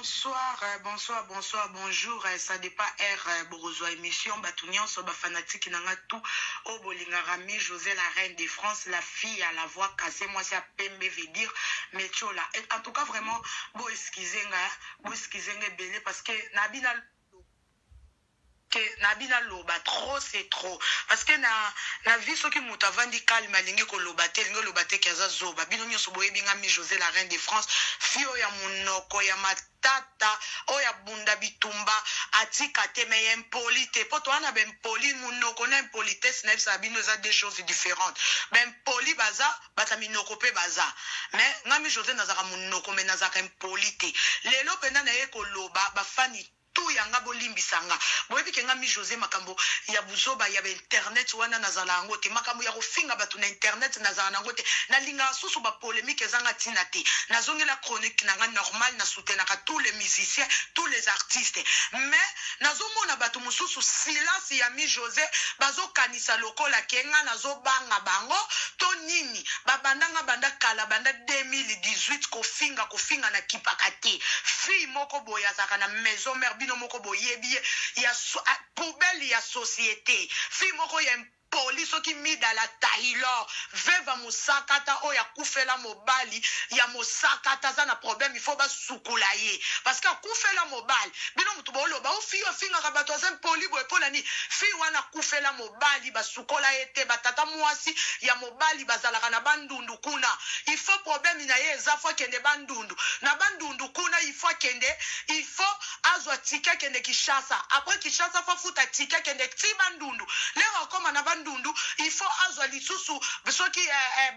Bonsoir, bonsoir, bonsoir, bonjour, ça dépend heure bokozwa émission, bato nyonso ba fanatique na nga tout oyo bolingaka Mi José la reine de France, la fille à la voix cassée, mwasi ya pembe veut dire Metiola. En tout cas vraiment bo excuse nga, bo excuse nga ebele parce que na bina que na bina loba trop c'est trop, parce que na vie soki moto avandi calme alingi koloba te, alingi koloba te ke aza zoba. Bino nyonso boyebi nga Mi José la reine de France, fille oyo ya monoko ya matata, oyo abunda bitumba atika te, mais ya impoli te, po toza na baimpoli. Monoko na impolitesse, nayebisaka bino, eza deux choses différentes. Baimpoli baza bato ya minoko mpe baza, mais nga Mi José nazalaka monoko, mais nazalaka impoli te. Lelo mpenza naye koloba, bafani tu yanga bolimbisa nga. Boyebi ke nga Mi José, makambo ya buzoba ya bainternet wana nazala yango te. Makambo ya kofinga bato na internet nazala nango te. Nalingaka susu bapolémique ezanga ntina te. Nazongela chronique na nga normal, nasoutenaka tous les musiciens, tous les artistes, mais nazomona bato mosusu, silence ya Mi José, bazokanisa lokola ke nga nazobanga bango to nini. Babandanga banda kala, banda 2018, kofinga kofinga na kipaka te. Fille moko boye azalaka na maison mère, bino moko boyebi ye, ya poubelle ya société, fille moko ya poli soki Midala Taylor, veva mosakata oyo akufela mobali ya mosakata, aza na problème, il faut basukula ye parce que akufela mobali. Bino motu boloba o fille afingaka bato, aza mpoli boye mpo na nini? Fille wana akufela mobali, basukola ye te. Batata mwasi ya mobali bazalaka na Bandundu kuna. Il faut problème na ye eza, faut akende Bandundu. Na Bandundu kuna, il faut akende, il faut azwa ticket, akende Kinshasa. Après Kinshasa, faut afuta ticket, akende ti Bandundu. Lero akóma na Bandundu, il faut azwa lisusu soki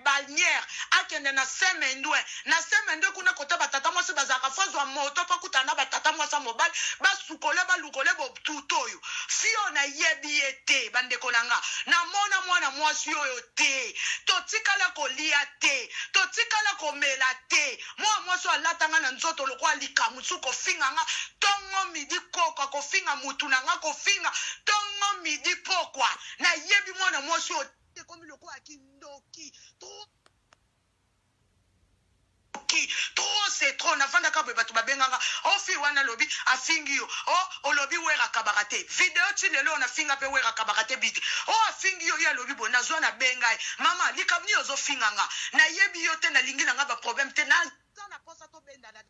balnière, akende na Semendwe. Na Semendwe kuna, kota batata mwasi bazalaka, faut azwa moto mpo akutana na batata mwasi ya mobali, basukole, balukole botutu oyo. Fille oyo nayebi ye te, bandeko na nga. Namona mwana mwasi oyo te, totikala kolia te, totikala komela te. Mwana mwasi oyo alatanga na nzoto lokola likambo su, kofinga nga ntongo midi kokwa, kofinga mutu na nga, kofinga ntongo midi pokwa. Nayebi mwana mwasi oyo, ekomi lokola kindoki. Trop trop, c'est trop. Navandaka boye, bato babenganga o fille wana alobi afingi yo, o olobi Wera akabaka te. Video ti lelo oyo nafinga mpe Wera akabaka te bite. O afingi yo, ye alobi boye. Nazwa nabenga ye: "Mama, likambo nini ozofinga nga? Nayebi yo te, nalingi na nga baproblème te. Naza na posa tobendana,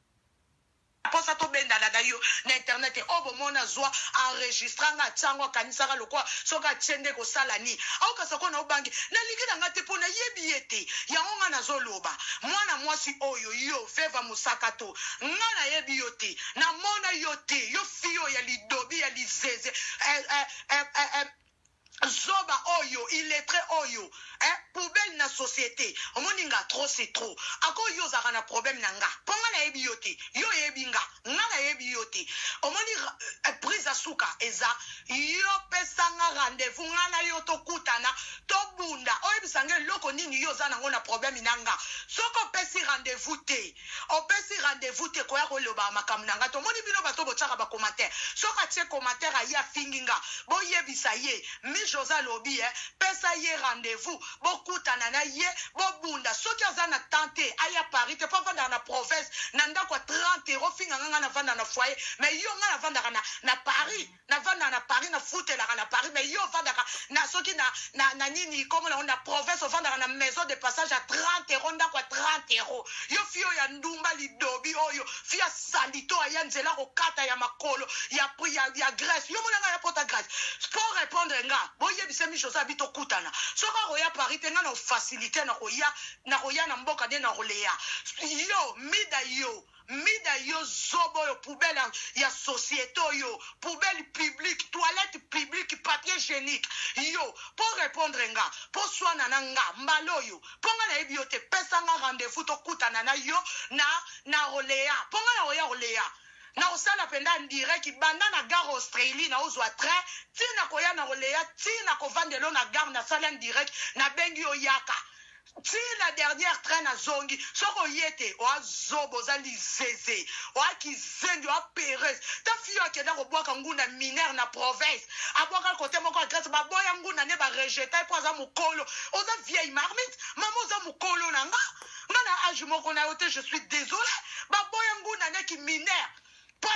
mposa tobendana na yo na internet." Oyo bomona, zwa enregistre nga, atiango, akanisaka lokola soki atie nde kosala nini. Aokasa ko na obangi, nalingi na nga te mpo nayebi ye te. Yango nga nazoloba, mwana mwasi oyo, yo veva mosaka to nga nayebi yo te, namona yo te. Yo fille oyo ya lidobi ya lizeze, zoba oyo, illettré oyo, poubelle na société. Omoni nga, trop c'est trop. Ako yo ozalaka na problème na nga mpo nga nayebi yo te, yo oyebi nga, nga nayebi yo te. Omoni, prise ya suka eza yo pesanga rendez-vous, nga na yo tokutana, tobunda, oyebisa nga eloko nini yo oza nango na problème na nga. Soki opesi rendez-vous te, opesi rendez-vous te, koya koloba makambo na nga. Tomoni bino bato botiaka bacommentaire. Soki atie commentaire, aye afingi nga, boyebisa ye Mi José alobi pesa ye rendez-vous, bokutana na ye, bobunda. Soki aza na temps te, aya Paris te, mpo avandaka na province na ndako ya 30 euro. Finga nga, nga navanda na foyer, mais yo, nga navandaka na Paris, navandaka na Paris, nafutelaka na Paris, mais yo ovandaka na soki na nini komona yango na province, ovandaka na maison de passage ya 30 euro, ndako ya 30 euro. Yo fille oyo ya ndumba, lidobi oyo, fille ya salito, aya nzela kokata ya makolo ya Grèce. Yo monanga ya pota Grèce po répondre nga. Boyebisa Mi José abi tokutana. Soki akoya Paris te, nga na facilité nakoya na mboka nde nakoleya. Yo Mida, yo Mida, yo zoba oyo, poubelle ya société oyo, poubelle publique, toilette publique, papier hygiénique, yo mpo répondre nga, mpo swana na nga mbala oyo, mpo nga nayebi yo te. Pesa nga rendez-vous, tokutana na yo na Orléans, mpo nga na oya Orléans, na kosala mpenza direct banda na gare Australie, na ozwa train ntina koya na Orléans, ntina kovandelo na gare, nasala direct, nabengi yo, yaka ntina dernière train nazongi. Soki oye te, oazoba, oza lizeze, oakizendi, oa pereuse. Ta fille oyo akenda kobwaka ngunda minere na province, abwaka kote moko ya Grèce, baboya ngunda nde barejeta ye mpo aza mokolo. Oza vieille marmite, mama, oza mokolo na nga, nga na age moko na yo te. Je suis désolé, baboya ngunda neki minere.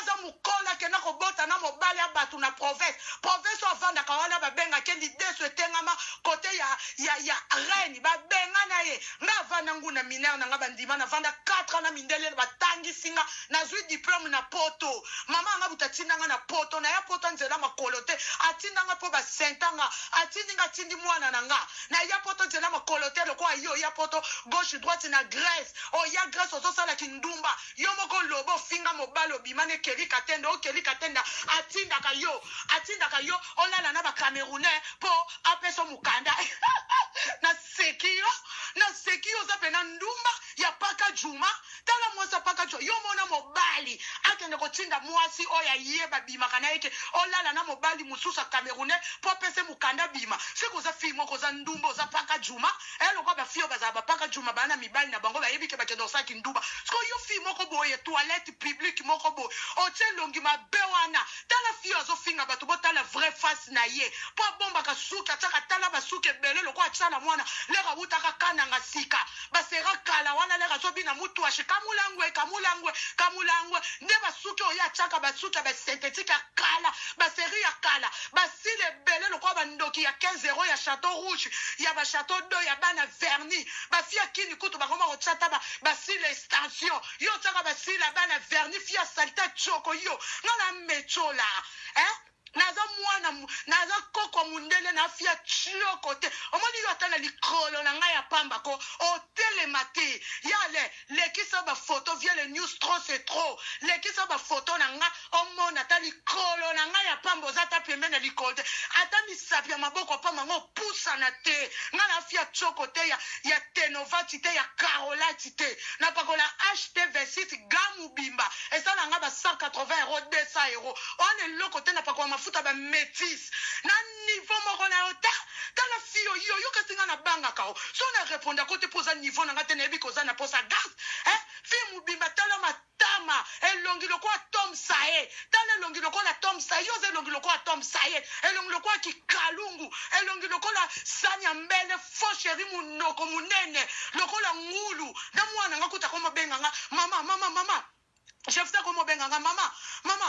aza mokolo akenda kobota na mobali ya bato na province. Province oyo avandaka wana babengaka ye lidesu etengama kote ya, ya, ya reine babengana ye. Nga avanda nguna mineur na nga bandima navanda 4 ans na mindele batangisi nga nazwi diplome na poto. Mama nga buta atinda nga na poto naya poto nzela makolo te atinda nga mpo basenta nga atindi nga atindi mwana na nga naya poto nzela makolo te lokola yo oya poto gauche droite na Grèce oya Grèce ozosala kindumba yo moko loba ofinga mobali obima ne Kelly Katenda o Kelly Katenda atindaka yo atindaka yo olala na ba Camerounais mpo apesa mokanda naseki yo naseki yo oza pena ndumba ya paka juma tala mwasi ya paka juma yo mona mobali akende kotinda mwasi oyo aye babimaka na ye ke olala na mobali mosusu ya Camerounais mpo apesa mokanda bima soki oza fille moko oza ndumba oza paka juma eh, lokola bafille oyo bazala bapaka juma baa na mibali na bango bayebi ke bakende kosala kindumba sikoyo yo fille moko boye toilette publique moko boye otie elongi mabe wana tala fille oyo azofinga bato botala vraie face na ye mpo abombaka suki atiaka tala basuki ebele lokola atiala mwana lere awutaka kananga sika basera kala wana lere azobina mutuashi kamulangwe kamulangwe kamulangwe nde basuki oyo atiaka basuki ya basynthétique ya kala baseri ya kala basile ebele lokola bandoki ya 15 euro ya chateau rouge ya bachateau do ya bana verni bafia kini kutu bango bakotia ata basile extension yo otiaka basile ya bana verni fia salite tioko yo nga na metsola eh? Naza mwana naza koko mundele na fia tioko te omoni yo ata na likolo na ngai ya pamba ko otelema te yale lekisa ba photo via le news trop c'est trop lekisa ba photo na nga omona ata likolo na ngai ya pamba oza ata pembe na likolo te ata misapi ya maboko ya pamba ngo opusana te nga na fia tioko te ya, ya tenovati te ya carolati te napakola ht26 ga mobimba esala nga ba 180 euro 200 euro wana eloko te napakola mafuta ba métis na niveau moko na yo ta tala fio yo yo kasi nga nabangaka o so na répondre ko te mpo oza niveau na nga te nayebi koza na posa gaz eh? Fille mobimba tala matama elongi lokola tom saye tala elongi lokola tom saye yo oza elongi lokola tom saye elongi lokola kikalungu elongi lokola sani ya mbele faux chéri munoko munene lokola ngulu na mwana nga kuta komobenga nga mama mama mama chef ta komobenga nga mama mama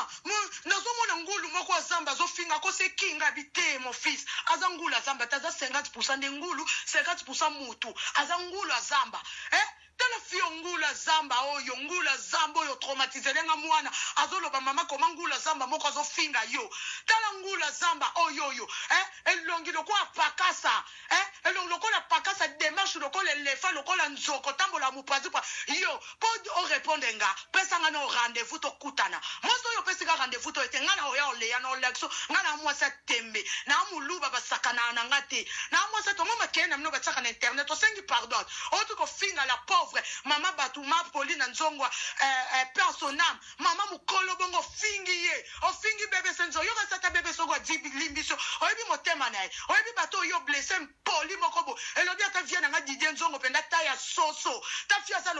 nazomona ngulu moko ya zamba azofinga kosekinga bi te mon fils aza ngulu ya zamba te aza 50 nde ngulu 50 mutu aza ngulu ya zamba eh? Tala fio ngulu ya zamba oyo ngulu ya zamba oyo traumatisele nga mwana azoloba mama koma ngulu ya zamba moko azofinga yo tala ngulu ya zamba oyo oyo eh? Elongi lokola pakasa eh? Elongi lokola pakasa demarche lokola elefa lokola nzoko tambola mopanzi pa yo mpo orépondre nga pesa nga na rendez-vous tokutana mwasi oyo opesi nga rendez-vous to ete nga na oya oleya na olakso nga na mwasi ya tembe na moluba basakanaka na nga te na mwasi tongo makeye na bino batiaka na internet osengi pardon oti kofinga la pauvre mama bato ma poli na nzongwa eh, son âme mama mokolo bongo ofingi ye ofingi bebe senzo yoka sata bebe soko adilimbiso oyebi motema na ye oyebi bato oyo blesse poli moko bo elobi ata vie na nga Didier Nzongo mpenza ta ya soso ta fi aza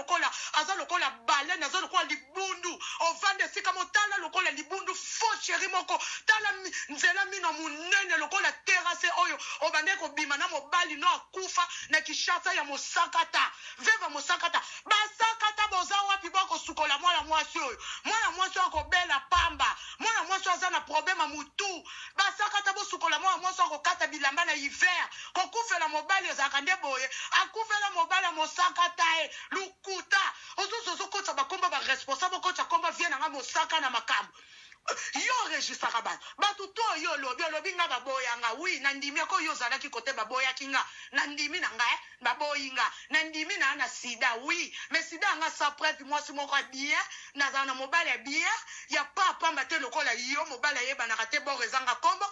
lokola baleine aza lokola libundu ovanda esika motala lokola libundu faux chéri moko tala nzela mino monene lokola terrasse oyo obandaki kobima na mobali no akufa na Kinshasa ya mosakata veva mosakata basakata boza wapi bokosukola mwana mwasi oyo mwana mwasi oyo akobela pamba mwana mwasi oyo aza na problème ya mutu basakata bosukola mwana mwasi akokata bilamba na hiver kokufela mobali ezalaka nde boye akufela mobali ya mosakata ye lukuta ozuzu ozokotisa bakomba baresponsable okotisa komba vie na nga mosaka na makambo yo enregistraka bato bato to oyo olobi olobi nga baboyanga wi nandimi ako yo ozalaki kote baboyaki nga nandimi na nga eh, baboyi nga nandimi na na sida wi mais sida yanga sans preuve mwasi moko ya bien nazala na mobali ya bien ya pa pamba te lokola yo mobali ayebanaka te bor ezanga kombo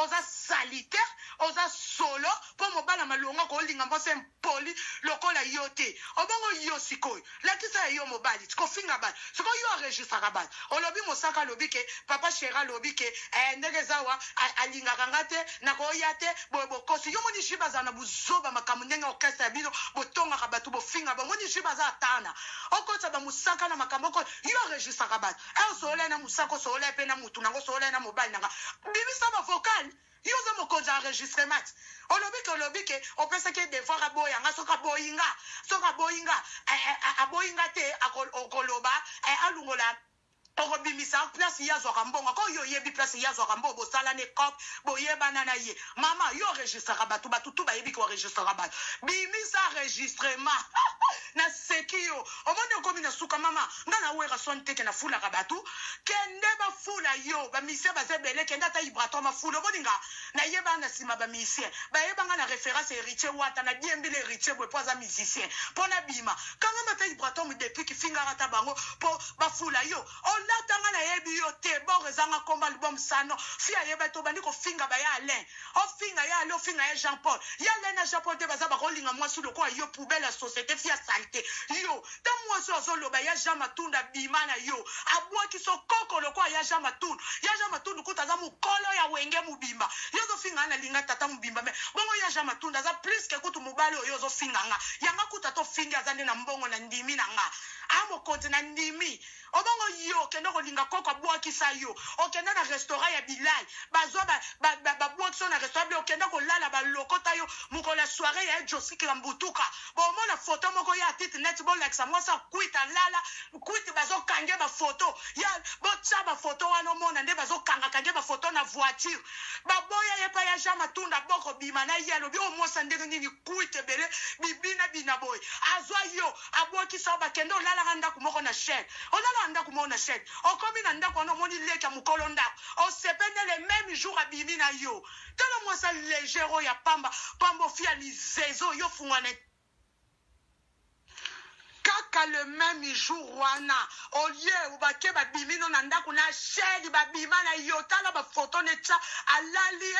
oza salite oza solo mpo mobali ya malonga kolinga mwasi impoli lokola yo te obongo yo sikoyo lakisa ya yo mobali kofinga bato sikoyo yo enregistraka bato olobi mosaka alobi ke papa chéri alobi ke eh, ndenge eza wa alingaka nga te nakoya te boye bokosi yo moni jibe azala na buzoba makambo ndenge orchestre ya bino botongaka bato bofinga bomoni jibe aza atana okotisa bamosaka na makambo oko yo enregistraka bato e osolola na mosaka osolola mpe na mutu nango osolola na mobali nanga bimisa bavocal yo oza mokonzi ya enregistrement olobi ke olobi ke opesaki ye devoir aboyanga soki aboyi nga soki aboyi nga aboyi nga te okoloba alungola. Okobimisa place ye azwaka mbongo ko yo oyebi place ye azwaka mbongo bosala ne cop boyebana na ye mama yo enregistraka bato bato tu bayebi ko enregistraka bato bimisa enregistrement naseki yo omoni okomi na suka mama nga na wera soni teke nafulaka bato kende bafula yo bamisie baza ebele kende ata ibraton mafula omoni nga nayeba na nsima bamisien bayebanga na référence Héritier Wata na diembile Héritier boye mpo aza musicien mpo nabima kangama ata ibraton depuis kifingaka ata bango mpo bafula yo olatanga nayebi yo te bor ezanga komba album sano fi ayeba te obandi kofinga baya Alain ofinga ya Alain ofinga ya Jean Paul ya Alain na Jean Paul te baza bakolinga mwasi lokola yo poubelle ya société fi ya saleté yo ta mwasi oyo azoloba ya Jean Matunda bima na yo abwaki so koko lokola ya Jean Matunda ya Jean Matunda kuta aza mokolo ya Wenge mobimba yo ozofinga nga nalinga tata mobimba me bongo ya Jean Matunda aza plus ke kutu mobali oyo ozofinga nga yanga kuta tofingi aza nde na mbongo na ndimi na nga a mokonzi na ndimi obongo yo okende kolinga koko abwakisa yo okende na restaurant ya bilai bazwa babwakisa yo na restaurant bi okende kolala balokota yo mokolo ya soirée ya josikila mbutuka bomona foto moko ya atite neti bolakisa mwasi akwita alala kwiti bazokange bafoto ya botya bafoto wana omona nde bazokangaka bafoto na voiture baboya ye pa ya Jean Matunda boko bima na ye alobi oyo mwasi ndenge nini kwiti ebele bibina bina boye azwa yo abwakisa yo bakende olalaka ndako moko na chaine olalaka ndako moko na chaine okomi na ndako wana omoni leki ya mokolo ndako osepene le même jour abimi na yo tala mwasi légère oyo ya pamba pamba ofia lizezo yo fungwana kaka le même jour wana olie bake babimi no na ndako na sheli babima na yo tala bafoto netya alali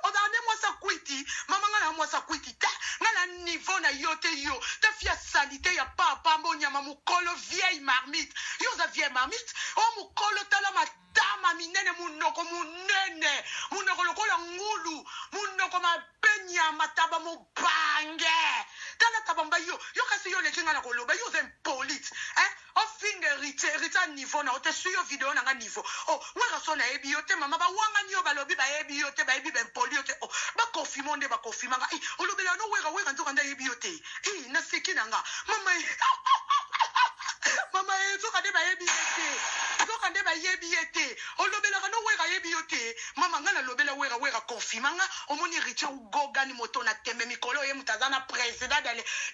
ozala nde mwasi akwiti mama nga na mwasi akwiti te nga na niveau na yo te yo te fia saleté ya papa nyama mokolo vieille marmite yo oza vieille marmite o mokolo tala matama minene munoko munene munoko lokola ngulu munoko mabe nyama taba mobange tala taba mba yo yo kasi yo oleki nga na koloba yo oza impolite hein? Ofinga Héritier Héritier niveau na yo te su yo video na nga niveau o wera so nayebi yo te mama bawangani yo balobi bayebi yo te bayebi baimpoli yo te o bakonfirme nde bakonfirma nga olobela no wera wera nzoka nde ayebi yo te i naseki na nga mama mama nzoka nde bayebi ye te nzoka nde bayebi ye te olobelaka no wera ayebi yo te mama nga nalobela wera wera confirma nga omoni Héritier ugogani moto na tembe mikolo ye moto aza na président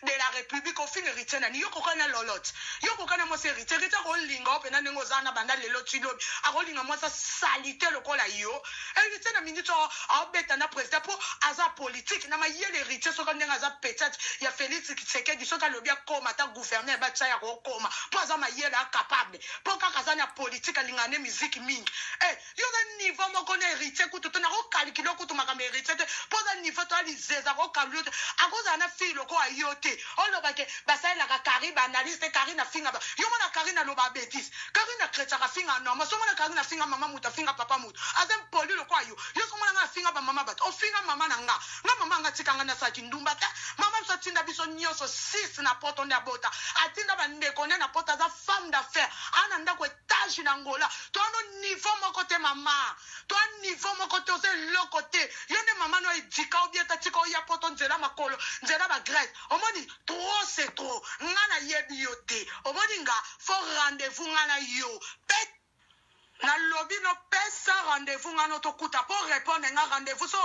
de la république ofinga Héritier nani yo koka na lolote yo koka na mwasi Héritier Héritier akolinga o mpena ndenge oza na banda lelo ti lobi akolinga mwasi asali te lokola yo Héritier na minute oyo aobeta na président mpo aza politique na mayele Héritier soki ndenge aza peut-être ya Félix Tshisekedi soki alobi akoma ata gouverneur batya ya kokoma mpo aza mayele acapable mpo kaka aza na politique alingaka nde musique mingi eh, yo oza niveau moko na Héritier kutu to nakokalikile kutu makambo Héritier te mpo oza niveau to alizeza kokalule te akozala na fille lokola yo te olobake basalelaka kari baanalyse te kari na finga yo mona kari naloba bétise kari na chrétiaka finga normal so mona kari na finga mama moto afinga papa moto aza mpoli lokola yo yo so mona nga afinga bamama bato ofinga mama na nga nga mama nga atikanga nasalaki ndumba te mama biso atinda biso nyonso 6 na poto nde abota atinda bandeko nde na poto aza femme d'affaires aa na ndako etage na Ngola toano niveau moko te mama toa niveau moko te oza eloko te yo nde mama no edika obieta tika oya poto nzela makolo nzela bagrèce omoni trop c'est trop nga nayebi yo te omoni nga fo rendez-vous nga na yo pe nalobi nopesa rendez-vous nga no tokuta mpo répondre nga rendez-vous so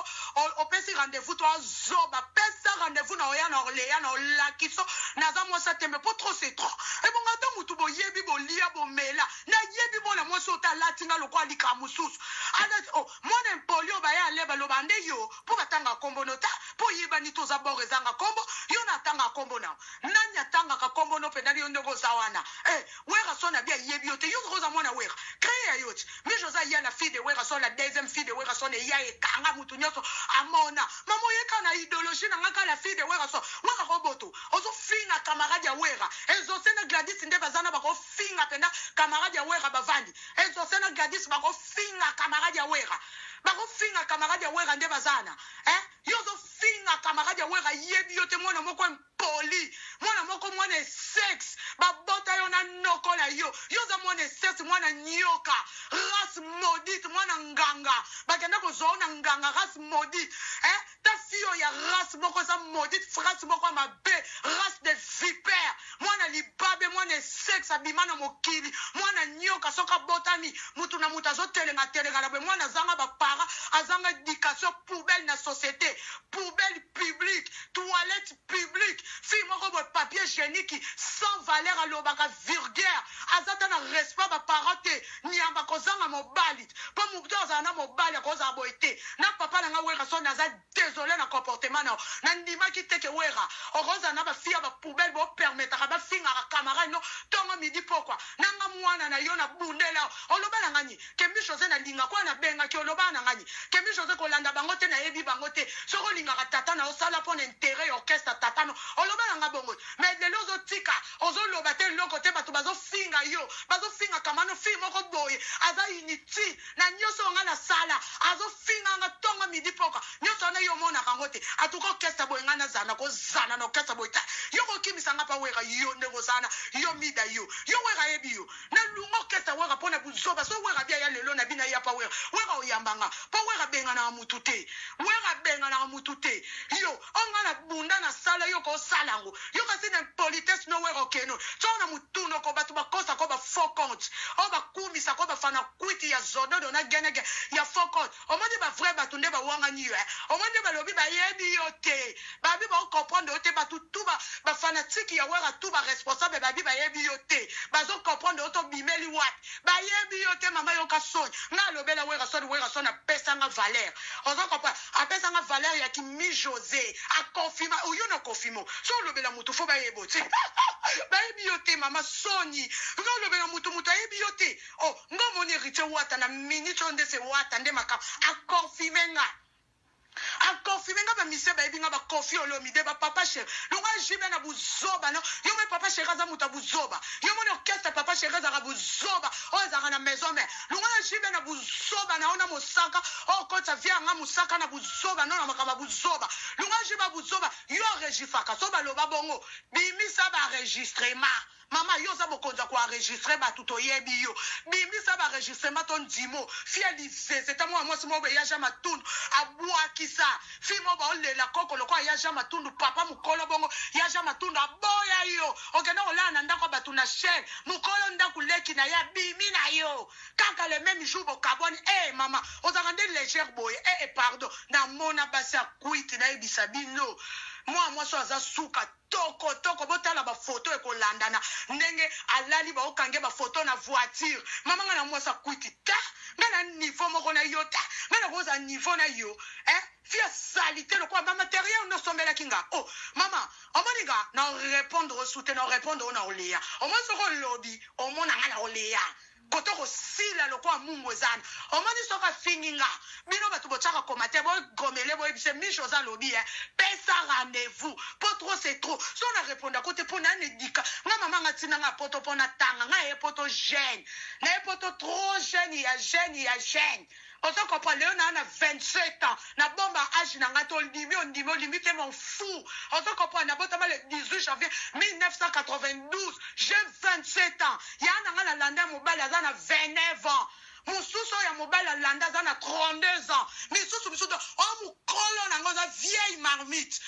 opesi rendez-vous to azoba pesa rendez-vous na oya na oleya na olakiso naza mwasi atembe mpo trop c'est trop ebonga ata motu boyebi bolia bomela nayebi mwana mwasi oyo alati nga lokola alika mosusu alati oh, mwana impoli oyo baya ale baloba nde yo mpo batanga nkombo no ta mpo oyebani toza bor ezanga nkombo yo na atanga nkombo na nani atangaka nkombo no mpenza yo ndenge oza wana eh, Wera so na bi ayebi yo te yo oza mwana Wera crée ya yo ti mi joza ya la fille de Wera so la deuxième fille de Wera so eya ekanga mutu nyonso amona mama oyeka na idéologie na nga ka la fille de Wera so Wera koboto ozofinga camarade ya Wera ezose na Gladys nde baza na bakofinga mpenza camarade ya Wera bavandi ezose na Gladys bakofinga camarade ya Wera bakofinga camarade ya Wera nde baza na eh? yo ozofinga camarade ya Wera yebi yo te mwana moko poli mwana moko mwana esexe babota yo na noko na yo yo oza mwana esexe mwana nyoka race maudite mwana nganga bakenda kozwa yo na nganga race maudite eh? Ta fille oyo ya race moko eza maudite race moko ya mabe race de vipère mwana libabe mwana esexe. abima na mokili. Mwana nyoka soki abotami, mutu na mutu azotelenga telenga na boye. Mwana azanga ba parents, azanga education, poubelle na societe, poubelle publique, toilette publique. Fille moko boye papier hygienique sans valeur, alobaka vulgaire, aza ata na respect ba parents te. Nyama kozanga mobali, po mutu azala na mobali akozala boye te. Na papa na nga Werrason naza desole na comportement na yo. Na ndimaki te ke Werra okozala na ba fille ya ba poubelle bo permettaka ba fingaka camarade no tongo midi pokwa. Na nga mwana na yo na bundela yo. Oloba na nga nini? Ke mi Jose na linga ko na bengaki oloba na nga nini? Ke mi Jose kolanda bango te na yebi bango te. Soki olingaka tata na yo sala pona interet ya orchestre tata no. Oloba na nga bongo. Mais lelo ozo tika ozo loba te eloko te batu bazo finga yo. Bazo finga kamano fille moko boye aza inutile. Na nioso oyo nga na sala azo finga nga tongo midi pokwa nioso wana yo omonaka ngo te en tout cas orchestre boye nga nazala nako zala na orchestre boye te yo ko kimisa nga pa wera yo ndenge oza na yo mida yo yo wera ayebi yo na lunga orchestre wera pona buzoba so wera abi aya lelo na bino aya pa wera wera oyamba nga po wera abenganaka mutu te wera abenganaka mutu te yo oyo nga na bunda na sala yo ko sala ngo yo kasi na impolitesse no wera okeno tshoko na mutu noko batu bakosa ko ba faux compte oyo bakumisa ko ba fana kwiti ya zododo na genege ya faux compte omoni ba vrai batu nde bawangani yo eh omoni nde balobi bayebi yo te babi ba comprendre yo te batu tout ba ba fanatique ya wera tout ba responsable babi bayebi yo te bazo comprendre yo to bimeli wapi bayebi yo te mama yoka soni nga alobela wera soni wera soni apesa nga valeur ozo comprendre apesa nga valeur ya ki mi Jose a confirma oyo na confirmo so olobela mutu fo bayebo te bayebi yo te mama soni nga olobela mutu mutu ayebi yo te oh nga omoni heritier wata na minute oyo nde se wata nde makambo a confirme nga a confirme nga ba musicien bayebi nga ba koffi olomide ba papa chéri longa JB na buzoba no yo moni papa chéri aza mutu ya buzoba yo moni orchestre papa chéri ezalaka buzoba oyo ezalaka na maison mère longa na JB na buzoba na yo na mosaka oyo okotisa vie ya nga mosaka na buzoba no na makambo ya buzoba longa JB ya buzoba yo enregistraka so baloba bongo bimisa ba enregistrement Mama yo oza mokonzi ya ko enregistre batu toyebi yo bimisa ba enregistrement to ndimo fille lizeze ta mwana mwasi moko boye ya jean matundu abuakisa fille moko baolela koko lokola ya jean matundu papa mukolo bongo ya jean matundu aboya yo okenda kolala na ndako ya batu na chaine mukolo ndaku leki na ye abimi na yo kaka le meme jour bokabwani eh mama ozalaka nde legere boye eh eh pardon namona basi ya kwiti nayebisa bino mwana mwasi oyo aza suka Toko toko botala ba photo ekolandana ndenge alali baokange ba photo na voiture mama nga na mwasi akwiti te nga na niveau moko na yo te nga na kozala niveau na yo eh fille salite lokola ba materiel nde osombelaki nga oh mama omoni nga na repondre osu te na repondre o na oleya omoni soki olobi omona nga na oleya Kote kosila lokola mungu eza wana omoni soki afingi nga bino batu botiaka commentaire bo gomele boyebise miche oza alobi eh pesa rendez vous po trop c'est trop soki na reponda ko te po na edika nga mama nga atinda nga poto po na tanga nga ye poto jeune na ye poto trop jeune ya jeune ya jeune Ozo comprendre lelo naa na 27 ans na bomba age na nga te ondimi ondimi olimi te m'en fous ozo comprendre na botama le 18 janvier 1992 j'ai 27 ans ya na nga na landa ya mobali aza na 29 ans mosusu oyo ya mobali alanda aza na 32 ans misusu misusu oyo mokolo na nga oza vieille marmite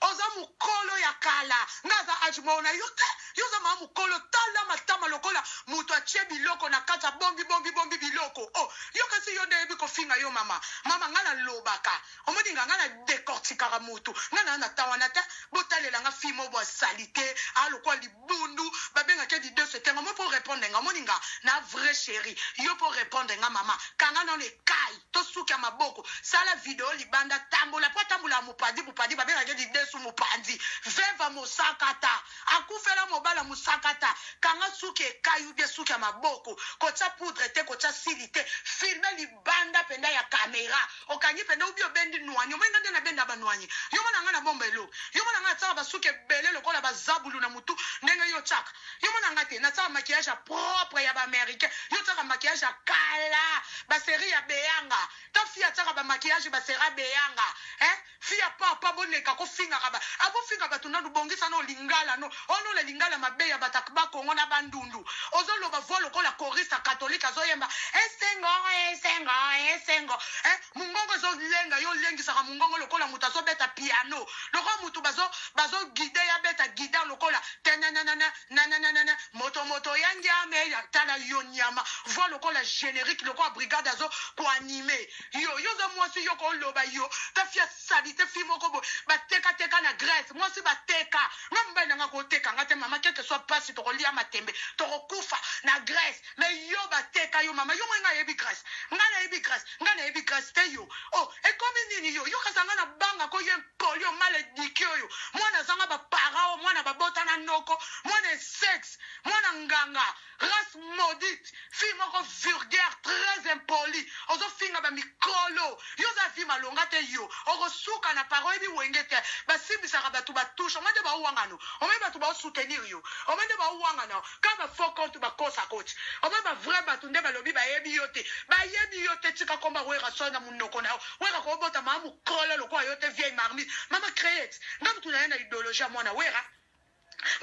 Oza mukolo ya kala nga aza age moko na yo te yo oza mama mukolo tala matama lokola mutu atie biloko na kati abombi bombi bombi biloko oh yo kasi yo nde oyebi kofinga yo mama mama nga na lobaka omoni nga nga na decortikaka mutu nga na na temps wana te botalela nga fille moko boye salite a lokola libundu babengaka ye lidesu etenga omoni po repondre nga omoni nga na vrai cherie yo po repondre nga mama kanga nanu ekayi to suki ya maboko sala video libanda tambola po atambola mupandi mupandi babengaka ye lidesu mupanzi veva mosakata akufela mobala musakata kanga suki ekayi ou bien suki ya maboko kotia poudre te kotia sili te filme libanda penda ya camera okangi penda ou bien obendi nwani omoni nga nde na benda ba nwani yo mona nga na bomba eloko yo mona nga natiaka ba suki ebele lokola ba zabulu na mutu ndenge yo otiaka Yo mona nga te na sala maquillage ya propre ya ba americain yo tiaka maquillage ya kala ba serie ya beyanga ta fille atiaka ba maquillage ba serie ya beyanga hein. Fille ya papa boleka kofingaka ba abofinga bato nanu bongisa no lingala no ono na lingala mabe ya bato ba Kongo na bandundu ozoloba voix lokola choriste catholique azoyemba esengo esengo esengo eh, mungongo ezolenga yo olengisaka mungongo lokola moto azobeta piano lokola moto bazo bazo guide ya beta guidar lokola tenanana nananana moto moto ya ngiame ya tala yo nyama voix lokola générique lokola brigade azo koanime yo yo oza mwasi yo koloba yo ta fia salite fi moko boye batekateka na Grèce mwasi bateka nga mobali na nga koteka nga te mama quelque soit pasi tokolia matembe tokokufa na Grèce mais yo bateka yo mama yo moi nga ayebi Grèce nga nayebi Grèce nga nayebi Grèce te yo oh ekomi nini yo yo kasa nga na banga ko ye mpoli mal éduqué oyo mwana azanga baparent oyo mwana babota na noko mwana sexe mwana nganga race maudite fille moko vulgaire très impoli ozofinga bamikolo yo oza fi malonga te yo okosuka na paro oyebi wenge te basimbisaka bato batushe omoi nde baowangano omoi bato baosoutenir yo omoi nde baowangana ka bafaux compte bakosa koti omoi bavrai bato nde balobi bayebi yo te bayebi yo te tika komba wera so na monoko na yo wera kobota maa mokolo lokola yo te vieille marmite mama créate nga mutu na ye na idéologie ya mwana wera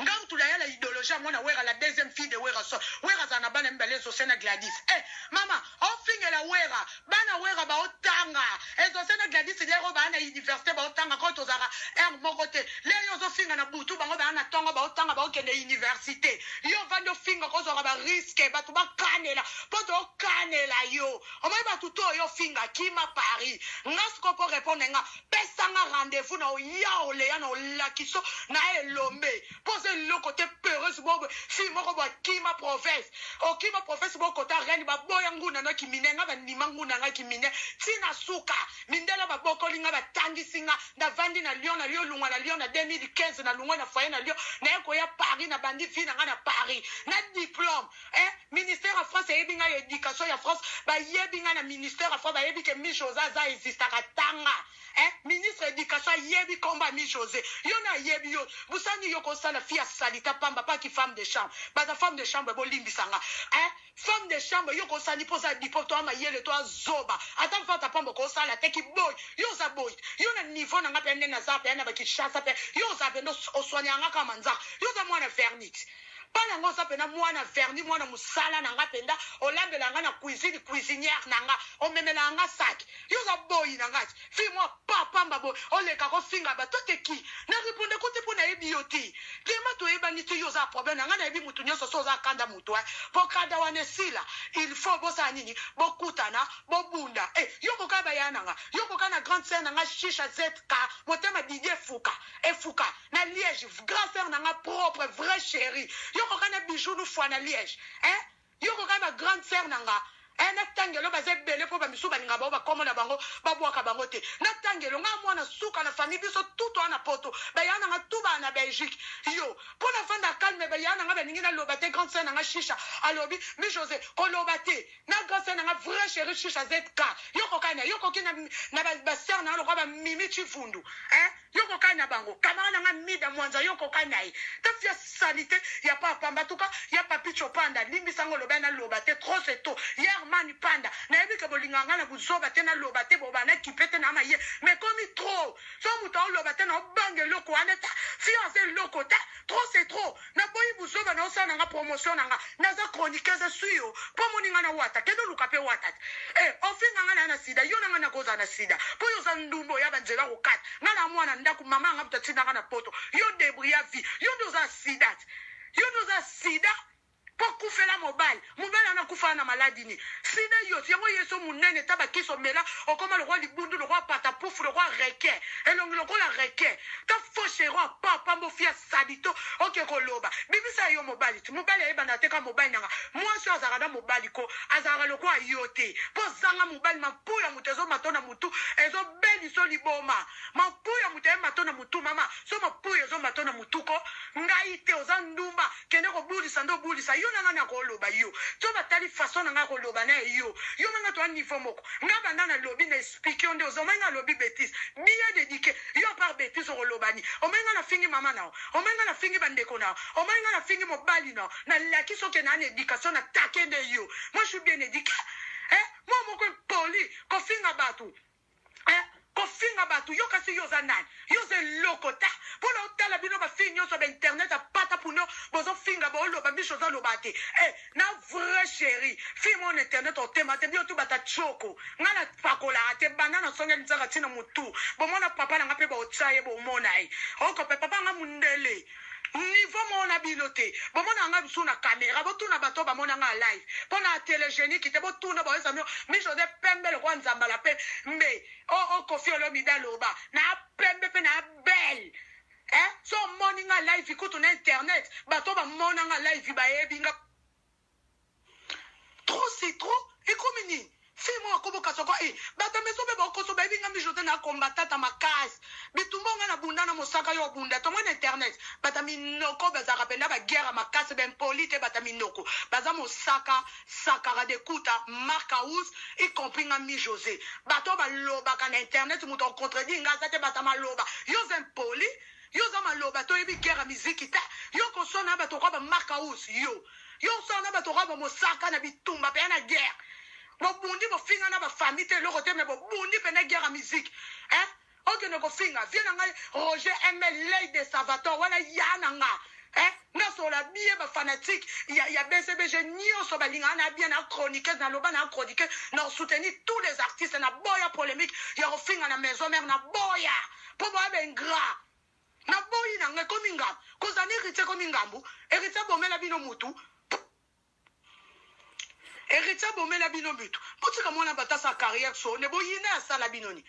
nga mutu na ye na idéologie ya mwana wera la deuxième fille de wera so wera azala na bana mibale ezose na gladys eh mama ofingela wera bana wera baotanga ezose na gladys lero baa na université baotanga ko tozalaka heure moko te lelo ozofinga na butu bango baa na ntongo baotanga baokende université yo ovandi ofinga kozwaka barisque bato bakanela mpo tokanela yo omoi bato to oyo ofinga kima paris nga sikoyo mpo répondre nga pesanga rendez-vous na oya oleya na olakiso na elombe mpo oza eloko te peureuse bobo fille moko bo akima province okima province bokota reine baboya nguna na kimine nga bandima nguna nga kimine ntina suka mindele babokoli nga batangisi nga navandi na lyon na lyon lungwa na lyon na 2015 na lungwa na foyer na lyon naye koya paris na bandi vie na nga na paris na diplôme eh, ministère ya france eyebi ngai éducation ya france bayebi ngai na ministère ya france bayebi ke mi josé aza existaka tanga eh, ministre éducation ayebi komba mi josé yo na ayebi yo busani yo kosala fi ya salita pamba paki femme de chambre baza femme de chambre bolimbisanga eh, femme de chambre yo kosani mpo oza diplôme to amayele to azoba ata mfata pamba kosala te kiboyi yo oza boyi yo na niveau na nga mpe nde naza mpe na bakishasa mpe yo oza mpe nde oswani yanga kaka manzaka yo oza mwana vernix mpa nango oza mpena mwana verni mwana mosala na nga mpenza olambela nga na cuisine cuisinière na nga omemela nga saki yo oza boyi na nga ti fi mwa papamba boye oleka kofinga bato te ki na répondre ko te mpo nayebi yo te tema toyebani te yo oza problème na nga nayebi mutu nyonso so oza kanda mutu mpo kanda wana esila il faut bosala nini bokutana bobunda e yo koka baya na nga yo koka na grande sœur na nga shisha zk motema didi efuka efuka na liège grand sœur na nga propre vrai chéri yo koka na bijou nufwa na liège hein yo koka ba grande sœur na nga eh, natangelo baza ebele mpo bamisu balinga bango bakoma na bango babwaka bango te natangelo nga mwana suka na famille biso tutu wana poto baya nanga tu baa na belgique yo mpo navanda calme baya nanga balingi naloba te grande sœur nanga shisha alobi mi josé koloba te na grande sœur nanga vrai chéri shisha zk yo kokai na yo koki na, na basœur nanga lokola bamimi chivundu eh? yo kokai na bango kamara nanga mida mwanza yo kokai na ye tafia salite ya papa tuka ya papi chopanda limbisango loba naloba te trop c'est trop ya armani panda nayebi ke bolinga nga na buzoba te naloba te boba nakipe te na maye mais komi trop so moto aoloba te na obanga eloko wana ta fi aza eloko te trop c'est trop naboyi buzoba na osala nanga promotion nanga naza chroniqueuse sui yo mpo moninga na wata kende oluka mpe wata te e ofinga nga na na sida yo nanga nakozala na sida mpo yo oza ndumba oya banzela kokata nga na mwana ndako mama yanga moto atindanga na poto yo débrouille ya vie yo nde oza sida te yo nde oza sida mpo kufela mobali mobali wana akufala na maladi nini sida yo yango ye so monene ta bakisi omela okoma lokola libundu lokola patapufu lokola requin elongi lokola requin ta faux chéri apapa mbofi ya salito oke koloba bibisa yo mobali ti mobali ayebana te ka mobali nanga mwasi oyo azalaka na mobali ko azalaka lokola yo te mpo zanga mobali mampu ya moto ezomato na motu ezobeliso liboma mampu ya moto eyemato na motu mama so mapu ezomato na motu ko ngai te oza ndumba kende kobulisa nde obulisa yo na ngai na koloba yo to batali façon na ngai koloba na ye yo yo na ngai toa niveau moko ngai banda nalobi na explique yo nde oza omai ngai alobi bétise bien éduqué yo apart bétise okoloba ni omai ngai nafingi mama na yo omai ngai nafingi bandeko na yo omai ngai nafingi mobali na yo nalakisi oke na na éducation na take nde yo moi je suis bien éduqué eh? moi moko impoli kofinga bato eh? Kofinga bato yo kasi yo oza nani? Yo oza eloko ta mpo na otala bino ba fille nyonso ba internet ya pata puno bozofinga booloba miso ozaloba te eh, na vrai chérie fille moko na internet otema te bino tu bata choko nga na pakolaka te banda na songeli nzaka ntina motu bomona papa na nga mpe baotya ye bomona ye okope papa nga mundele niveau moko na bino te bomona nga bisu na kamera botuna bato bamona nga live mpo na telegenique te botuna baoyesa mio miso de pembe lokola nzambala pe mbe o oh, o oh, Koffi Olomide aloba na pembe pe na belle eh so omoni nga live kutu na internet bato bamona nga live bayebi nga trop c'est trop ekomi nini fille moko akoboka soko e bato meso mpe bakoso bayebi nga mijo te na kombatata makasi bitumba nga na bunda na mosaka yo obunda tongo na internet bata minoko bazalaka mpenza baguerre makasi baimpoli te bata minoko baza mosaka Sakara de Kuta, Marc House, y compris nga Mi Jose. Bato balobaka na internet moto ako contredire nga aza te bata maloba. Yo oza impoli, yo oza maloba to yebi guerre ya miziki te. Yo koswana na bato kwa ba Marc House yo. Yo oswana na bato kwa ba Mosaka na bitumba pe na guerre. Bobundi bofinga na ba famille te eloko te mais bobundi pe na guerre ya miziki. Hein? Okende kofinga vieux na ngai Roger ML ley de Salvatore wana ya na nga eh nasola bien ba fanatique ya, ya BCBG nyonso balingaka na bien na chroniqueuse na loba na chroniqueuse na soutenir tous les artistes na boya polemique ya kofinga na maison mère na boya po boya ba ingrat na boyi na ngai ekomi ngambo kozala na héritier ekomi ngambo héritier abomela bino mutu Heritier abomela bino mitu. Botika mwana bato asala carrière sone boyina asala bino nini?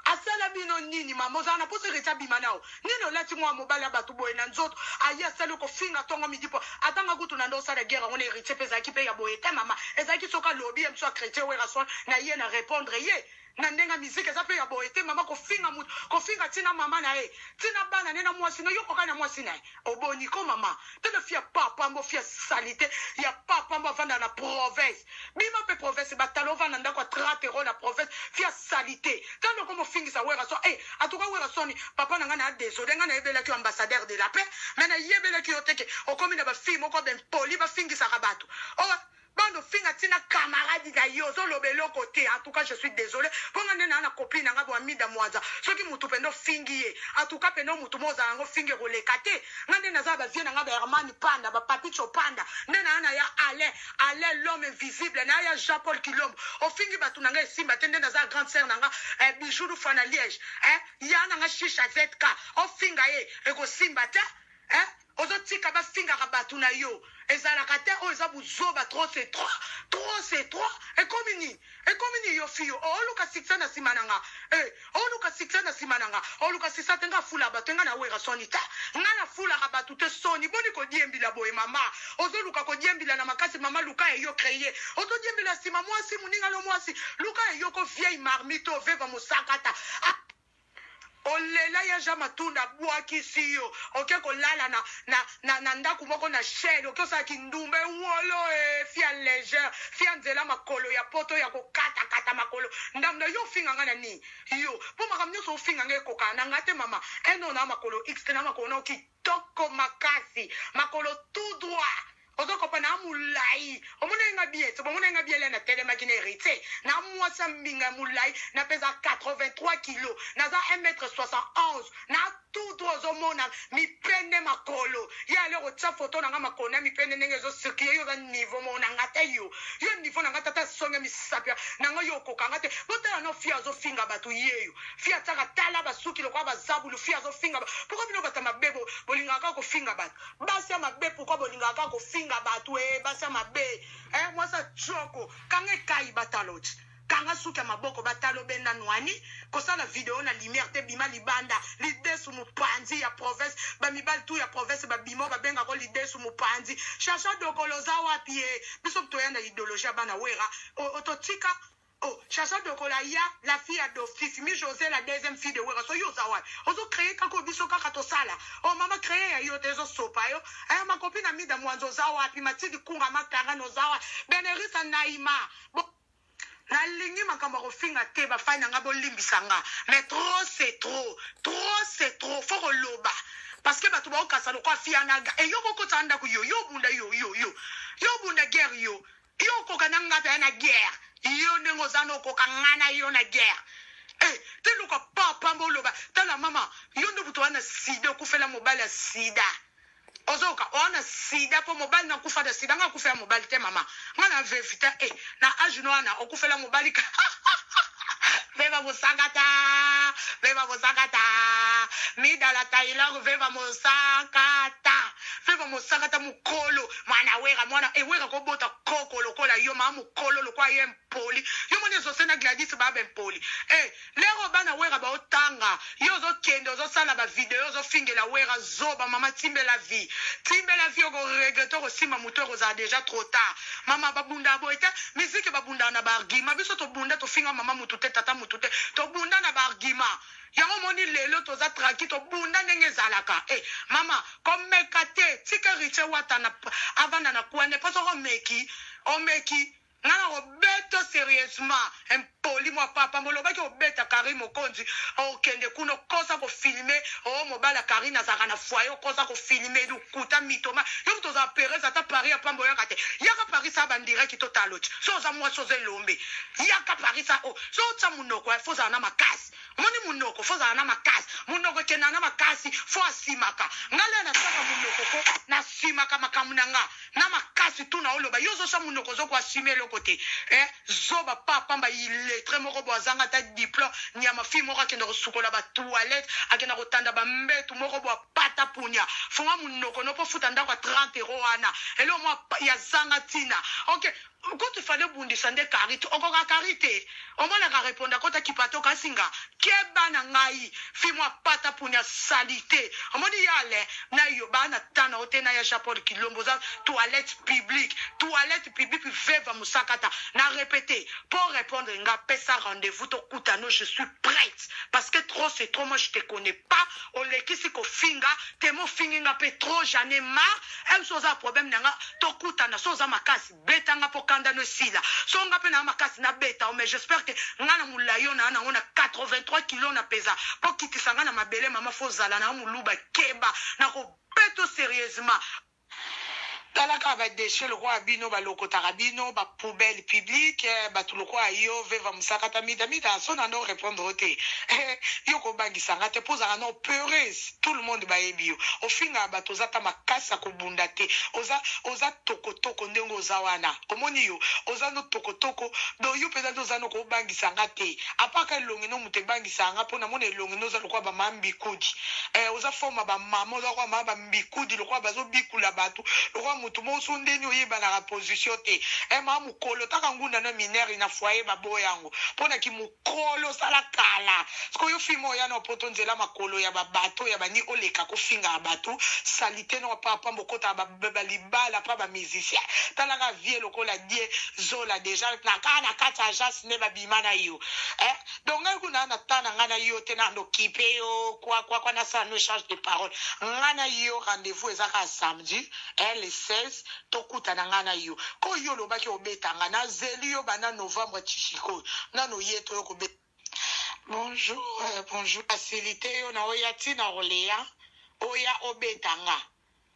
Asala bino nini mama ozala na posa Heritier abima nao nini olati mwana mobali ya bato boye na nzoto aye asali kofinga tongo midi po atanga kutu na nde osala guerre yango na Heritier pe ezalaki pe ya boye te mama ezalaki soki alobi ye mosu akretien Werrason na ye na repondre ye na ndenge ya musique eza pe ya boye te mama kofinga mutu kofinga ti na mama na ye ti na bana ne na mwasi no yo kokani na mwasi na ye oboni ko mama tele fia papa mbo fia salite ya papa mbo avanda na province bima pe province batala ovanda ndako ya 30 euro na province fia salite tala okoma ofingisa Werrason eh en tout cas Werrason papa na nga na désolé nga nayebelaki yo ambassadeur de la paix mais nayebelaki yo te ke okomi na ba fille moko bempoli bafingisaka bato oh Bando finga ti na camarade na yo ozo loba eloko te en tout cas je suis desole po nga nde naa na copine na nga bo Amida Mwanza soki mutu penda ofingi ye en tout cas penda mutu mo ozala yango fingi ekoleka te nga nde naza na ba vieux na nga ba Herman Panda ba Papicho Panda nde naa na ya Alain Alain l'homme invisible na ya Jean Paul Kilombo ofingi batu na nga esimba te nde naza na grande sœur na nga eh, Bijou Lufa na Liège eh, ya na nga Shisha ZK ofinga ye ekosimba te Eh ozo tika ba fingaka batu na yo ezalaka te oyo eza buzoba trop c'est trop trop c'est trop ekomi nini ekomi nini yo fille oluka succès na sima na nga eh oluka succès na sima na nga oluka succès te nga fula batu nga na wera soni te nga na fulaka batu te soni boni kodiembila boye mama ozoluka kodiembila na makasi mama luka eyo créer ozodiembila sima mwasi muninga no mwasi luka eyoko vieille marmite oveva mosakata ah. Olela ya jean matunda abuakisi yo oke kolala na, na, na, na ndaku moko na chaine oke osala kindumba ewolo e fia légère fia nzela makolo ya poto ya kokata kata makolo ndambo na yo ofinga nga na nini yo po makambo nyonso ofinga nga ekokana na nga te mama eno na makolo x te na makolo na kitoko makasi makolo tout droit Ozo kopa na mulayi omonaki nga bien te bomonaki nga bien lea na telemaki na heritier na mwasi ya mbinga ya mulayi na peza 83 kilo naza 1 mètre 71 na tout droit ozo mona mipende makolo ye ale kotia photo na nga makolo na mipende ndenge ezo circuler yo oza niveau moko na nga te yo yo niveau na nga tata songe misapi na nga yo okoka nga te botala no fille azo finga bato yeyo fille atiaka tala basuki lokola bazabulu fille azo finga pourquoi bino bato ya mabe bolingaka kaka kofinga bato Basi ya mabe pourquoi bolingaka kaka kofinga batu eh basi ya mabe eh mwasi ya tshoko kanga ekayi bataloch kanga suki ya maboko batalo benda nwani kosala video na lumière te bima libanda lidesu mupanzi ya province ba mibali tout ya province ba bima babenga ko lidesu mupanzi shasha dokolo oza wapi eh biso toya na idéologie ya bana wera ototika Oh Chacha Dokola ya la fille adoptif mi Jose la deuxième fille de Werra so yo oza wapi ozo cree kaka oyo biso kaka tosala oh mama cree ya yo te ezo sopa yo eh ma copine Amida Mwanza oza wapi Mathilde Kunga ma Karen oza wapi Benerisa Naima bo nalingi makambo ya kofinga te ba fans na nga bolimbisa nga mais trop c'est trop trop c'est trop faut koloba parce que bato baokasa lokola fianaga eyoko okotisa ndako yo yo obunda yo yo yo yo obunda guerre yo Yo okoka na nga pe na guerre yo ndenge oza na okoka nga na yo na guerre Eh, te luka pa pamba oloba tala mama yo nde moto wana sida okufela mobali ya sida ozoyoka owana sida mpo mobali nakufa na sida nga akufela mobali te mama nga na vevita e eh, na age no wana okufela mobali ka veva mosakata veva mosakata midala taylor veva mosakata veva mosakata mokolo mwana wera mwana ewera eh, kobota koko lokola yo maa mokolo lokola ye poli yo moni ezose na gladys ba bempoli eh lero bana wera baotanga yo ozokende ozosala ba video ozofingela wera zoba mama timbela vie timbela vie oko regrette okosimba moto ekozala deja trop tard mama babunda boye te miziki babundaka na baargument biso tobunda tofinga mama motu te tata motu te tobunda na baargument yango omoni lelo toza tranquille tobunda ndenge ezalaka eh mama komeka te tika riche wata na avanda na kwane mpo soki omeki omeki Nga nako beto serieusement impoli mwa papa molobaki obeta Carine mokonzi okende kuna okosa ko filme oh mobali ya Carine azalaka na foyer okosa ko filme lokuta mitoma yo moto ozala perez ata Paris ya pamba oyaka te yaka Paris sa bandireki totaloci so oza mwasi oza elombe yaka Paris sa oh so otya monoko fo ozala na makasi Omoni munoko faut ozala na makasi munoko ekendaka na makasi faut asimaka nga lea natiaka munoko ko na simaka makambo na nga na makasi tout na oloba yo ozotia munoko ozo ko assume eloko te eh zoba pa pamba illettre moko bo azanga ata diplome nyama fille moko akenda kosukola ba toilette akenda kotanda ba mbetu moko bo apata punia fonga munoko no po futa ndako ya 30 euro wana eloko moko ya zanga tina ok Kutu fallait obundisa nde Carite okoka Carite te omonaka reponda kota kipato kasi nga keba na ngai fille mwa pata punia salite omoni ya Alain na yo ba na temps na yo te na ya Jean Paul Kilombo oza toilette publique toilette publique veva musakata na repete po repondre nga pesa rendez-vous tokutano je suis prête parce que trop c'est trop moi je te connais pas olekisi kofinga temo ofingi nga pe trop j'en ai marre Ems oza problème na nga tokutana so oza makasi beta nga po kanda no esila so nga pe na makasi na beta yo mais j'espère que nga na mulayi oyo na nango na 83 kilo na peza po kitisa nga na mabele mama fo zala na muluba keba na ko beto serieusement. Tala kaka ba dechets lokola bino balokotaka bino ba poubelle publique batu lokola yo veva musakata mida mida so na no repondre yo te yo kobangisa nga te po ozalaka nao peureuse tout le monde bayebi yo ofingaka batu oza ata makasi ya kobunda te oza oza tokotoko ndenge oza wana omoni yo oza no tokotoko donc yo penza nde oza no kobangisa nga te apart ka elongi no mutu ebangisaka nga po namona elongi no oza lokola ba mama mbikudi eh oza forme ya ba mama oza lokola mama ba mbikudi lokola bazo bikula batu lokola mutu moko so ndeni oyebanaka position te eh mama mukolo taka ngunda no mineur na foyer baboya yango pona ki mukolo osala kala sikoyo yo fille moko oya na poto nzela makolo ya ba bateau ya bani oleka ko fingaka batu salite no pa pamba okotaka ba ba libala pa ba musicien tala kaka vie lokola die zola dejà na kaka na kati ya agence nde ba bima na yo eh donc ngai kuna na temps na ngai na yo te na okipe yo quoi quoi quoi nasala no echange de parole ngai na yo rendez-vous eza kaka samedi eh, le 16 tokutana ngai na yo ko yo olobaki obeta ngai nazeli yo banda novembre ti sikoyo nano ye to yo kobeta. Bonjour euh, bonjour facilité yo na oya ti na koleya oya obeta nga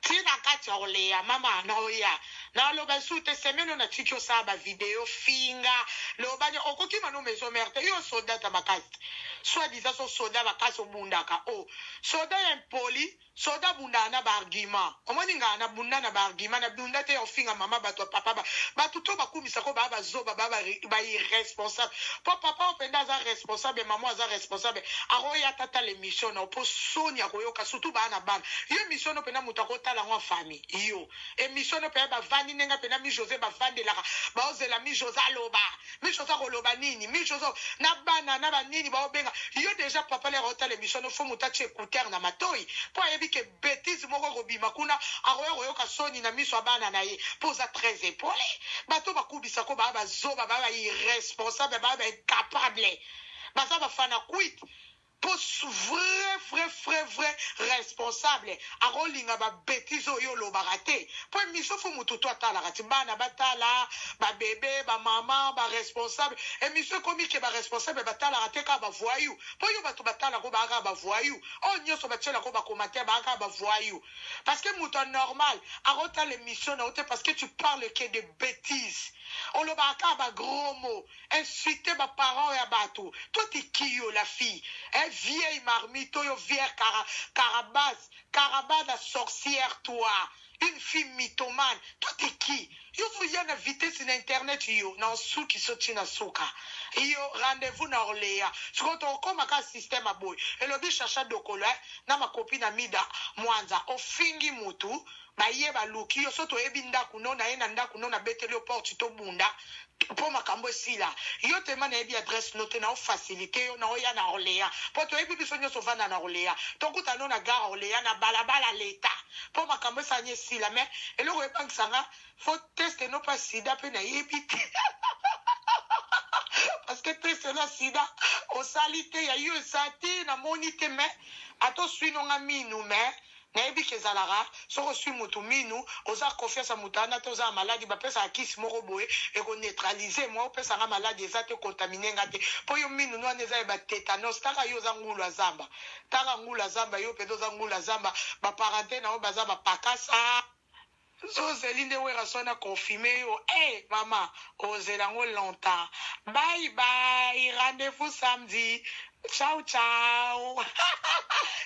ti na kati ya koleya mama na oya na loba lisusu te semaine oyo natiki osala ba video finga loba ni okokima no maison mère te yo soda ta makasi soit disant so soda makasi obundaka o oh. soda ya impoli Soda abundaka na ba argument omoni nga na bunda na ba argument na bunda te ya kofinga mama batu ya papa ba batu to bakumisa ko ba ba zoba ba ba irresponsable po papa oyo penda aza responsable maman aza responsable akoya ata tala emission na yo po soni akoyoka surtout ba na bana yo emission no penda mutu akotala yango en famille yo emission no penda bavandi ndenge penda mi Jose bavandelaka baozela mi Jose aloba Mi Jose akoloba nini? Mi Jose na bana na ba nini baobenga yo dejà papa lere otala emission no faut mutu atia écouteur na matoyi po ayebi ke betise moko ekobima kuna akoya koyoka soni na miso ya bana na ye po oza très epole bato bakubisa ko baa bazoba baa ba irresponsable baa ba incapable baza ba fanakwiti. Po vrai vrai vrai vrai responsable akolinga ba betises oyo yo olobaka te po emission faut mutu tout atalaka ti bana batala ba bebe ba maman ba responsable emission ekomi ke ba responsable batalaka te kaka ba voyou po yo batu batalaka yo baza kaka ba voyou oyo nioso batielaka yo ba commentaire baza kaka ba voyou parce que mutu ya normal akotala emission na yo te parce que tu parle que de betises olobaka kaka ba gros mots Insulte ba parents ya batu toi t'es qui yo la fille hein vieille marmite oyo vierre cara carabas carabada sorcière toi une fille mythomane toi t'es qui yo ozo ya na vitesse na internet yo na suki so ti na suka yo rendez-vous na Orlea sikoyo toko koma kaka système ya boye elobi chacha dokolo hein na ma copine Amida mwanza ofingi mutu Baye baluki yo soki toyebi ndaku no naye na ndaku no na beteli yo porte tobunda po makambo esila yo tema nayebi adresse no te nao facilite yo naoya na Orleans po toyebi biso nioso ovanda na Orleans tokuta no na gare Orleans na balabala l'etat po makambo esala ni esila mais eloko ebangisa nga faut teste no pa sida pe nayebi te parce que teste na sida osali te ya yo eza te namoni te mais ata osui no nga minu mais Nayebi ke ezalaka soki osui mutu minu oza confiance ya mutu wana te oza na maladi bapesaka kisi moko boye eko neutralise moyen opesa nga maladi eza te contamine nga te po yo minu no wana eza ya ba tetanos taka yo oza ngulu ya zamba taka ngulu ya zamba yo penza oza ngulu ya zamba ba parente na yo baza ba pakasa Ozeli nde werrason a confirme yo eh mama ozela ngo longtemps bye bye rendez vous samedi ciao ciao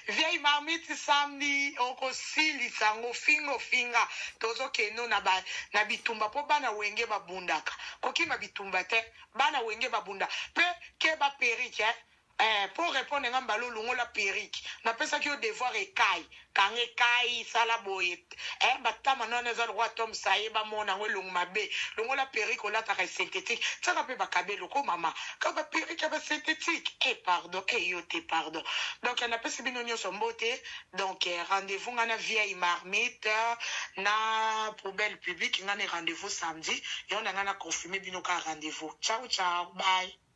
vieille marmite samedi okosilisa ngo finga ofinga tozo kende na ba na bitumba po bana wenge ba bundaka kokima bitumba te bana wenge ba bunda pe keba perruque eh Eh po repondre nga mbala oyo longola perruque napesaki yo devoir ekay kanga ekay sala boye eh ba tama no wana eza lokola tom saye ba mona yango elongi mabe longola perruque olataka ya synthetique tiaka pe ba kabelo ko mama kaka ba perruque ya ba synthetique eh pardon eh yo te pardon donc napesi bino nioso mbote donc rendez vous nga na vieille marmite na poubelle publique nga ne rendez vous samedi yango na nga na confirme bino kaka rendez vous ciao ciao bye.